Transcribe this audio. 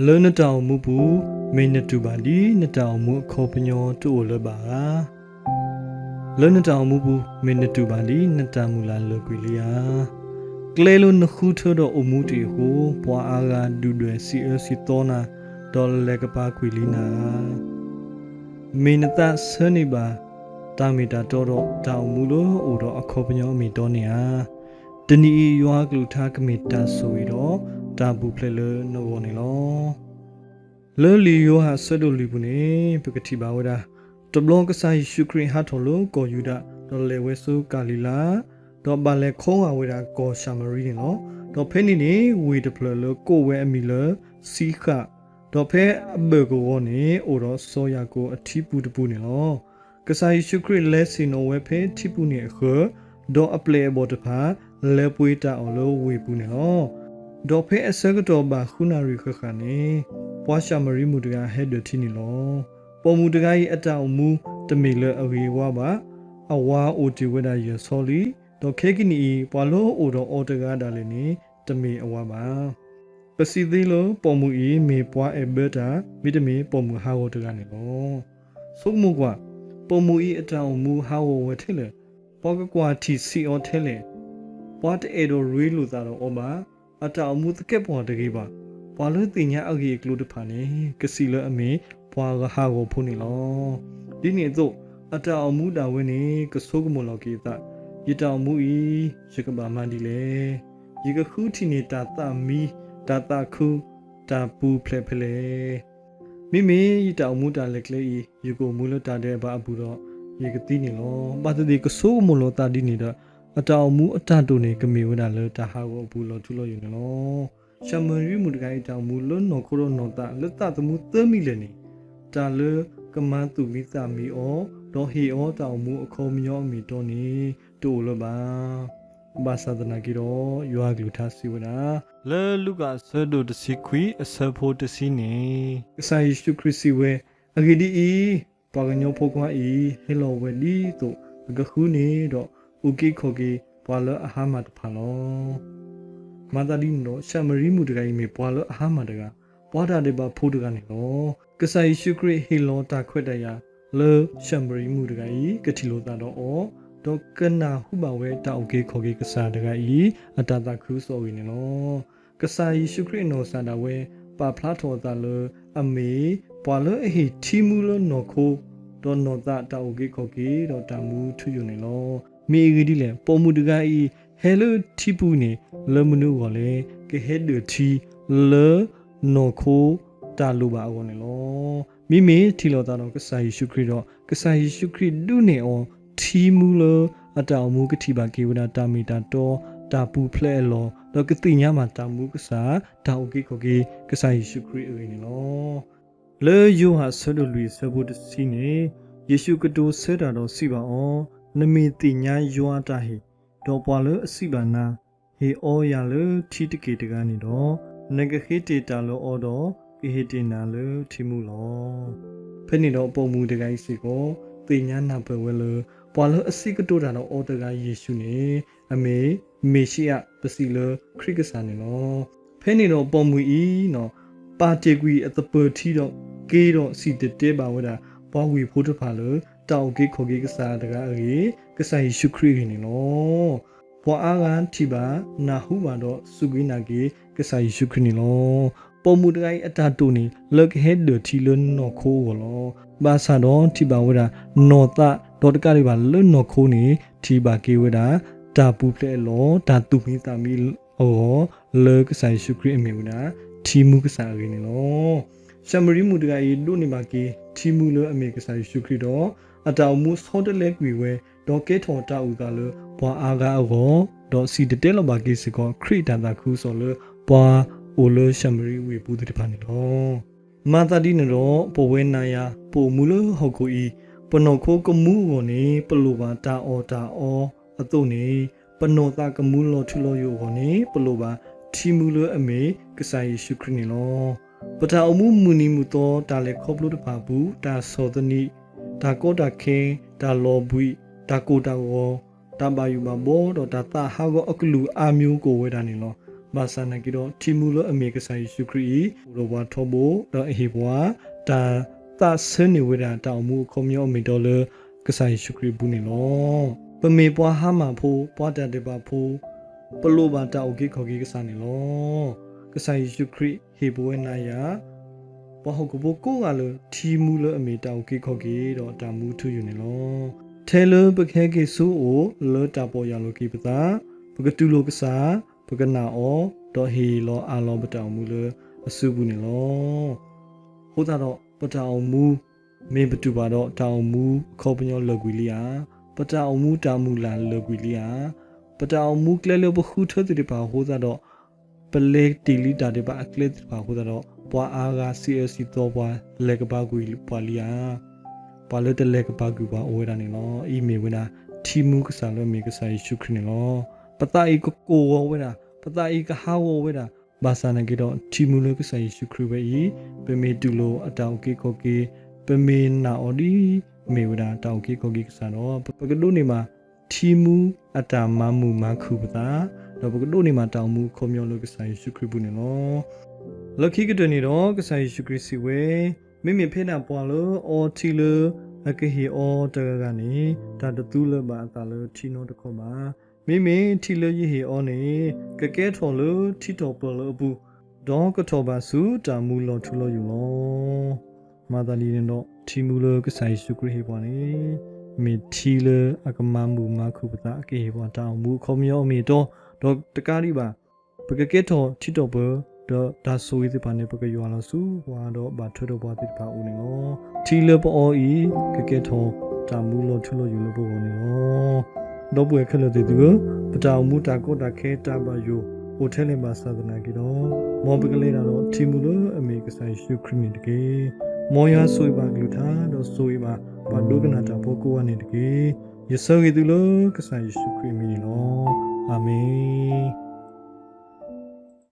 လၢနတၢ်အိၣ်မူပူၤ, မ့ၢ်နတူၢ်ဘၣ်ဒ်နတၢ်အိၣ်မူအခီပညီတအိၣ်လၢၤဘၣ်ဧါ. လၢနတၢ်အိၣ်မူပူၤ, မ့ၢ်နတူၢ်ဘၣ်ဒ်နတၢ်မုၢ်လၢ်လၢာ်ကွံာ်လံဧါ. ကျဲလၢနဃုထၢဒီးအိၣ်မူတ့ၢ်အဃိ, ပှၤအါဂၤဒုၣ်ဒွဲၣ်စံးအၢစံးသီနၤ, ဒီးလဲၤကပၤကွံာ်လံနၤဧါ. မ့ၢ်နသးဆၢန့ၢ်ဘၣ် တၢ်မ့ၢ်တၢ်တီဒီးတၢ်အိၣ်မူလၢအိၣ်ဒီးအခီပညီအမ့ၢ်တီန့ၣ်ဧါ. တနံၤအံၤယွၤအကလုၢ်ကထါကမ့ၢ်တၢ်ဆိၣ်ဂ့ၤဒီး တၢ်ပူၤဖျဲးလၢနဂီၢ်န့ၣ်လီၤ. လၢလံာ်ယိၤဟၣ်အဆၢဒိၣ်လွံၢ်ပူၤန့ၣ် ပကထံၣ်ဘၣ်ဝဲဒၣ်, တဘျီကစၢ်ယ့ၣ်ၡူးခရံာ်ဟးထီၣ်လၢကီၢ်ယူဒၤ, ဒီးလဲၤဝဲဆူကၤလံၤလါ, ဒီးဘၣ်လဲၤခီဂာ်ဝဲဒၣ်ကီၢ်ၡၤမရံန့ၣ်လီၤ. ဒီးဖဲန့ၣ်န့ၣ် ဝ့ၢ်တဖျၢၣ်လၢကိးဝဲအမံၤလၢစံဃၣ်, ဒီးဖဲအဘၢၣ်ကဝီၤန့ၣ် အိၣ်ဒီးစီၤယၤကိာ်အထံပူၤတပူၤန့ၣ်လီၤ. ကစၢ်ယ့ၣ်ၡူးခရံာ်လဲၤဆ့ၣ်နီၤဝဲဖဲထံပူၤန့ၣ်အဃၢၤ, ဒီးအပျဲၢ်အဘီၣ်တဖၣ် လဲၤပှ့ၤတၢ်အီၣ်လၢဝ့ၢ်ပူၤန့ၣ်လီၤ. ဒီးဖဲအဆၢကတီၢ်ဘၣ်ဃုနၣ်ရံၣ်ဃၣ်ဃၣ်န့ၣ်, ပှၤၡၤမရံမုၣ်တဂၤဟဲဒၢၣ်ထံန့ၣ်လီၤ. ပိာ်မုၣ်တဂၤအံၤအတၢ်အိၣ်မူတမ့ၢ်လၢအဂ့ၤအဝါဘၣ်. အဝၤအိၣ်တ့ၢ်ဝဲဒၣ်ယဲၢ်ဆီလံ, ဒီးခဲကနံၣ်အံၤ ပှၤလၢအအိၣ်ဒီးအီၤတဂၤဒၣ်လဲာ်န့ၣ် တမ့ၢ်အဝၤဘၣ်. ပစံးသ့လၢပိာ်မုၣ်အံၤမ့ၢ်ပှၤအဲၣ်ဘၢတၢ်, မ့တမ့ၢ်ပိာ်မုၣ်ဟးဂီၤတဂၤန့ၣ်လီၤ. ဆိကမိၣ်ကွၢ်, ပိာ်မုၣ်အံၤအတၢ်အိၣ်မူဟးဂီၤဝဲထဲလဲၣ်, ပှၤကကွၢ်ထံၣ်ဆံးအီၤထဲလဲၣ်, ပှၤတအဲၣ်ဒိးရ့လိာ်သးဒီးအီၤဘၣ်. အတၢ်အိၣ်မူသကဲးပဝးတဂ့ၤဘၣ်. ပှၤလၢသ့ၣ်ညါအဂ့ၢ်အကျိၤတဖၣ်န့ၣ် ကစံးလၢအမ့ၢ်ပှၤဟးဂီၤဖိန့ၣ်လီၤ. ဒ်န့ၣ်အသိး, အတၢ်အိၣ်မူဒၣ်ဝဲန့ၣ် ကဆိကမိၣ်လီၤက့ၤအသး, ယတၢ်အိၣ်မူအံၤ ယကဘၣ်မၤဒ်လဲၣ်. ယကဃုထံၣ်န့ၢ်တၢ်သးမံ, တၢ်သးခု, တၢ်ပူၤဖျဲးဖဲလဲၣ်. မ့မ့ၢ်ယတၢ်အိၣ်မူတၢ်လဲၤကျဲအံၤ ယကအိၣ်မူလၢတၢ်ဒဲးဘးအပူၤဒီး ယကသံန့ၣ်လီၤ. ဘၣ်သ့ၣ်သ့ၣ်ကဆိကမိၣ်လီၤသးဒ်န့ၣ်ဒီး, အတၢ်အိၣ်မူအတၢ်တိာ်န့ၣ် ကမ့ၢ်ဝဲဒၣ်လၢတၢ်ဟးဂီၤအပူၤလီၤထူလီၤယိာ်န့ၣ်လီၤ. ၡၤမရံမုၣ်တဂၤအံၤတၢ်အိၣ်မူလၢနီၢ်ခိဒီးနီၢ်သးလၢသးသမူသၢမံၤလဲၣ်န့ၣ်, တၢ်လၢကမၤသူၣ်မံသးမံအီၤ, ဒီးဟ့ၣ်အီၤတၢ်အိၣ်မူအခီပညီအမ့ၢ်တီန့ၣ် တအိၣ်လၢၤဘၣ်. ဘၣ်ဆၣ်သနာ်က့ဒီး ယွၤအကလုၢ်ကထါစံးဝဲဒၣ်, လၢလူၤကၣ်အဆၢဒိၣ်တဆံခွံအဆၢဖိတဆံန့ၣ်, ကစၢ်ယ့ၣ်ၡူးခရံာ်စံးဝဲ, အဂ့ၢ်ဒ်အံၤ, ပှၤကညီဖိခွါအံၤ ဟဲလီၤဝဲဒ်သိးအကဃုန့ၢ်ဒီးအုၣ်က့ၤခီၣ်က့ၤပှၤလၢအဟါမၢ်တဖၣ်လီၤ. မၤသးဒ်န့ၣ်ဒီး ၡၤမရံမုၣ်တဂၤအံၤမ့ၢ်ပှၤလၢအဟါမၢ်တဂၤ, ပှၤတၢ်ဒဲးဘးဖိတဂၤန့ၣ်လီၤ. ကစၢ်ယ့ၣ်ၡူးခရံာ်ဟ့ၣ်လီၤတၢ်ခွဲးတၢ်ယာ်လၢ ၡၤမရံမုၣ်တဂၤအံၤ ကထံၣ်လိာ်သးဒီးအီၤ, ဒီးကနၢ်ဟူဘၣ်ဝဲတၢ်အုၣ်က့ၤခီၣ်က့ၤကစၢ်တဂၤအံၤ အတၢ်သးခုကစီၣ်အဂ့ၢ်န့ၣ်လီၤ. ကစၢ်ယ့ၣ်ၡူးခရံာ်အနီၢ်ကစၢ်ဒၣ်ဝဲ ပာ်ဖျါထီၣ်အသးလၢ အမ့ၢ်ပှၤလၢအဟ့ၣ်ထံမူလၢနီၢ်ခိ ဒီးနီၢ်သးတၢ်အုၣ်က့ၤခီၣ်က့ၤ ဒီးတၢ်မူထူယိာ်န့ၣ်လီၤ. မ့ၢ်အဂ့ၢ်ဒ်လဲၣ်, ပိာ်မုၣ်တဂၤအံၤ ဟဲလၢထံပူၤန့ၣ် လၢမနုၤအဂီၢ်လဲၣ်, ကဟဲဒၢၣ်ထံလၢ နီၢ်ခိတၢ်လိၣ်ဘၣ်အဂီၢ်န့ၣ်လီၤ. မ့မ့ၢ်ထံၣ်လိာ်သးဒီးကစၢ်ယ့ၣ်ၡူးခရံာ်ဒီး ကစၢ်ယ့ၣ်ၡူးခရံာ်ဒုးနဲၣ်အီၤ ထံမူလၢအတၢ်အိၣ်မူ ကထံၣ်ဘၣ်က့ၤဝဲဒၣ် တၢ်မ့ၢ်တၢ်တီ, တၢ်ပူၤဖျဲးအလီၢ်, ဒီးကသ့ၣ်ညါဘၣ်တၢ်မူကစၢ်, တၢ်အုၣ်က့ၤခီၣ်က့ၤကစၢ်ယ့ၣ်ၡူးခရံာ်အဂ့ၢ်န့ၣ်လီၤ. လၢယိၤဟၣ်အဆၢဒိၣ်လွံၢ်အဆၢဖိတဆံန့ၣ်, ယ့ၣ်ၡူးကတိၤဆၢတၢ်ဒီးစံးဘၣ်အီၤ, နမ့ၢ်သ့ၣ်ညါယွၤအတၢ်ဟ့ၣ်, ဒီးပှၤလၢအစံးဘၣ်နၤ, ဟ့ၣ်အီယၤလၢထံတက့ၢ်တဂၤန့ၣ်ဒီး, နကဟ့ၣ်တ့ၢ်တၢ်လၢအီၤဒီး ကဟ့ၣ်တ့ၢ်နၤလၢထံမူလီၤ. ဖဲန့ၣ်ဒီးပိာ်မုၣ်တဂၤအံၤစ့ၢ်ကီး သ့ၣ်ညါနၢ်ပၢၢ်ဝဲလၢ ပှၤလၢအစံးကတိၤတၢ်ဒီးအီၤတဂၤယ့ၣ်ၡူးန့ၣ် အမ့ၢ်မ့ၣ်ၡံအၤ ပစံးလၢခရံာ်ကစၢ်န့ၣ်လီၤ. ဖဲန့ၣ်ဒီးပိာ်မုၣ်အံၤ ပာ်တ့ၢ်ကွံာ်အသပၢၤထံဒီးက့ၤဒီးစံၣ်တဲၤတဲဘၣ်ဝဲဒၣ် ပှၤဝ့ၢ်ဖိတဖၣ်လၢ တၢ်အုၣ်က့ၤခီၣ်က့ၤကစၢ်တဂၤအဂ့ၢ်, ကစၢ်ယ့ၣ်ၡူးခရံာ်အဂ့ၢ်န့ၣ်လီၤ. ပှၤအါဂၤထံၣ်ဘၣ်, နၢ်ဟူဘၣ်ဒီးစူၢ်က့ၤနာ်က့ၤ ကစၢ်ယ့ၣ်ၡူးခရံာ်န့ၣ်လီၤ. ပိာ်မုၣ်တဂၤအံၤအတၢ်တိာ်န့ၣ် လၢကဟဲဒၢၣ်ထံလၢနီၢ်ခိအဂီၢ်လီၤ. ဘၣ်ဆၣ်ဒီးထံၣ်ဘၣ်ဝဲဒၣ် နီၢ်သးဒီးတကးဒံးဘၣ်လၢနီၢ်ခိန့ၣ် ထံၣ်ဘၣ်က့ၤဝဲဒၣ် တၢ်ပူၤဖျဲးအလီၢ်, တၢ်သူၣ်မံသးမံအဂီၢ် လၢကစၢ်ယ့ၣ်ၡူးခရံာ်အမ့ၢ်ဝဲဒၣ် ထံမူကစၢ်အဂ့ၢ်န့ၣ်လီၤ. ၡၤမရံမုၣ်တဂၤအံၤ ဒိးန့ၢ်ဘၣ်က့ၤ ထံမူလၢအမ့ၢ်ကစၢ်ယ့ၣ်ၡူးခရံာ်ဒီး အတၢ်အိၣ်မူဆီတလဲကွံာ်ဝဲ, ဒီးကဲထီၣ်တၢ်အုၣ်သးလၢပှၤအါဂၤအဂီၢ်, ဒီးစံၣ်တဲၤတဲလီၤဘၣ်က့ၤစ့ၢ်ကီး ခရံာ်အတၢ်သးခုကစီၣ်လၢ ပှၤအိၣ်လၢၡၤမရံဝ့ၢ်ပူၤသ့ၣ်တဖၣ်န့ၣ်လီၤ. မၤသးဒ်န့ၣ်ဒီး ပဝဲနၤယၤ ပအိၣ်မူလၢဟီၣ်ခိၣ်အံၤ, ပနီၢ်ခိကမူအဂီၢ်န့ၣ် ပလိၣ်ဘၣ်တၢ်အီၣ်တၢ်အီအသိးန့ၣ်, ပနီၢ်သးကမူလီၤထူလီၤယိာ်အဂီၢ်န့ၣ် ပလိၣ်ဘၣ်ထံမူလၢအမ့ၢ်ကစၢ်ယ့ၣ်ၡူးခရံာ်န့ၣ်လီၤ. ပတၢ်အိၣ်မူမုၢ်နံၤမုၢ်သီ တၢ်လဲၤခီဖျိတဖၣ်အပူၤ, တၢ်ဆီၣ်သနံး, တၢ်ကီတၢ်ခဲ, တၢ်လီၤဘှံး, တၢ်ကိၢ်တၢ်ဂီၤ, တၢ်ဘၣ်ယိၣ်ဘၣ်ဘီဒီးတၢ်သးဟးဂီၤအကလုာ်အါမျိုးကအိၣ်ဝဲဒၣ်န့ၣ်လီၤ. ဘၣ်ဆၣ်နာ်က့ဒီး ထံမူလၢအမ့ၢ်ကစၢ်ယ့ၣ်ၡူးခရံာ်အံၤ အိၣ်ဒီးပှၤထီဘိ ဒီးအဟ့ၣ်ပှၤ တၢ်သးဆၢန့ၢ်ဝဲဒၣ်တၢ်အိၣ်မူအခီပညီအမ့ၢ်အတီလၢ ကစၢ်ယ့ၣ်ၡူးခရံာ်အပူၤန့ၣ်လီၤ. ပမ့ၢ်ပှၤဟါမၢ်ဖိ, ပှၤတၢ်ဒဲးဘးဖိ, ပလိၣ်ဘၣ်တၢ်အုၣ်က့ၤခီၣ်က့ၤကစၢ်န့ၣ်လီၤ. ကစၢ်ယ့ၣ်ၡူးခရံာ်ဟ့ၣ်ပဝဲနၤယၤ ပှၤဟီၣ်ခိၣ်ဖိကိးဂၤလၢ ထံမူလၢအမ့ၢ်တၢ်အုၣ်က့ၤခီၣ်က့ၤ ဒီးတၢ်မူထူယိာ်န့ၣ်လီၤ. ထဲလၢပကဟဲက့ၤဆူအအိၣ် လၢတၢ်ပီၢ်ယၢ်လီၤက့ၤပသး, ပကတူၢ်လိာ်ကစၢ်, ပကနာ်အီၤ, ဒီးဟ့ၣ်လီၤအၢၣ်လီၤပတၢ်အိၣ်မူလၢအစုပူၤန့ၣ်လီၤ. အဃိသတးဒီး ပတၢ်အိၣ်မူ မ့ၢ်ပတူၢ်ဘၣ်ဒီး တၢ်အိၣ်မူအခီပညီလၢာ်ကွံာ်လံဧါ. ပတၢ်အိၣ်မူတၢ်မုၢ်လၢ်လၢာ်ကွံာ်လံဧါ. ပတၢ်အိၣ်မူကျဲလၢပဃုထၢသ့ၣ်တဖၣ်အဃိသတးဒီး ပလဲၤတ့ၢ်လံတၢ်ဒဲးဘးအကျဲသ့ၣ်တဖၣ်အဃိသတးဒီး ပှၤအါဂၤစံးအၢစံးသီပှၤ လဲၤကပၤကွံာ်ပှၤလံဧါ. ပှၤလၢတလဲၤကပၤကွံာ်ပှၤအိၣ်ဝဲဒၣ်န့ၣ်လီၤ. အံၤမ့ၢ်ဝဲဒၣ် ထံမူကစၢ်လၢအမ့ၢ်ကစၢ်ယ့ၣ်ၡူးခရံာ်န့ၣ်လီၤ. ပသးအံၤကကိၢ်ဂီၤဝဲဒၣ်, ပသးအံၤကဟးဂီၤဝဲဒၣ်, ဘၣ်ဆၣ်နာ်က့ဒီး ထံမူလၢကစၢ်ယ့ၣ်ၡူးခရံာ်ဝဲအံၤ ပမ့ၢ်တူၢ်လိာ်အတၢ်အုၣ်က့ၤခီၣ်က့ၤ, ပမ့ၢ်နာ်အီၤဒ် မ့ၢ်ဝဲဒၣ်တၢ်အုၣ်က့ၤခီၣ်က့ၤကစၢ်ဒီး ပကဒိးန့ၢ်ဘၣ် ထံမူအတၢ်မၤမုာ်မၤခုၣ်ပသး, ဒီးပကဒိးန့ၢ်ဘၣ်တၢ်အိၣ်မူအခီပညီလၢကစၢ်ယ့ၣ်ၡူးခရံာ်အပူၤန့ၣ်လီၤ. လၢခံကတၢၢ်န့ၣ်ဒီး ကစၢ်ယ့ၣ်ၡူးခရံာ်စံးဝဲ, မ့မ့ၢ်ဖဲဒၣ်ပှၤလၢအီထံလၢအကဟ့ၣ်အီတဂၤဂၤန့ၣ် တၢ်တသူလၢၤဘၣ်အသးလၢထံနီတခီဘၣ်. မ့မ့ၢ်ထံလၢယဟ့ၣ်အီန့ၣ် ကကဲထီၣ်လၢထံထီၣ်ပၢၢ်လၢအပူၤ, ဒီးကထီၣ်ဘၣ်ဆူတၢ်မူလီၤထူလီၤယိာ်လီၤ. မၤသးဒ်န့ၣ်ဒီး ထံမူလၢကစၢ်ယ့ၣ်ၡူးခရံာ်ဟ့ၣ်ပှၤန့ၣ် မ့ၢ်ထံလၢအကမၤမုာ်မၤခုၣ်ပသး အကဟ့ၣ်ပှၤတၢ်အိၣ်မူအခီပညီအမ့ၢ်အတီ, ဒီးတကးဒံးဘၣ် ပကကဲထီၣ်ထံထီၣ်ပၢၢ်, ဒီးတၢ်ဆိၣ်ဂ့ၤသ့ၣ်တဖၣ်န့ၣ် ပကယွၤလီၤဆူပှၤဒီးဘၣ်ထွဲဒီးပှၤသ့ၣ်တဖၣ်အအိၣ်န့ၣ်လီၤ. ထံလၢပအီအံၤ ကကဲထီၣ်တၢ်မူလီၤထူလီၤယိာ်လၢပဂီၢ်န့ၣ်လီၤ. ဒီပုၢ်ဝဲၢ်ခဲလၢာ်သ့ၣ်သုဧၢ, ပတၢ်အိၣ်မူတၢ်ကီတၢ်ခဲတၢ်ဘၣ်ယိၣ် အိၣ်ထဲလဲၣ်ဘၣ်ဆၣ်သနာ်က့ဒီး, မ်ပကလဲၤတၢ်ဒီးထံမူလၢအမ့ၢ်ကစၢ်ယ့ၣ်ၡူးခရံာ်န့ၣ်တက့ၢ်. မ်ယွၤဆိၣ်ဂ့ၤဘၣ်အကလုၢ်ကထါ ဒီးဆိၣ်ဂ့ၤဘၣ်ပှၤဒိကနၣ်တၢ်ဖိကိးဂၤန့ၣ်တက့ၢ်. ယဆၢဂ့ၤသုလၢကစၢ်ယ့ၣ်ၡူးခရံာ်အမံၤန့ၣ်လီၤ. အၤမ့ၣ်.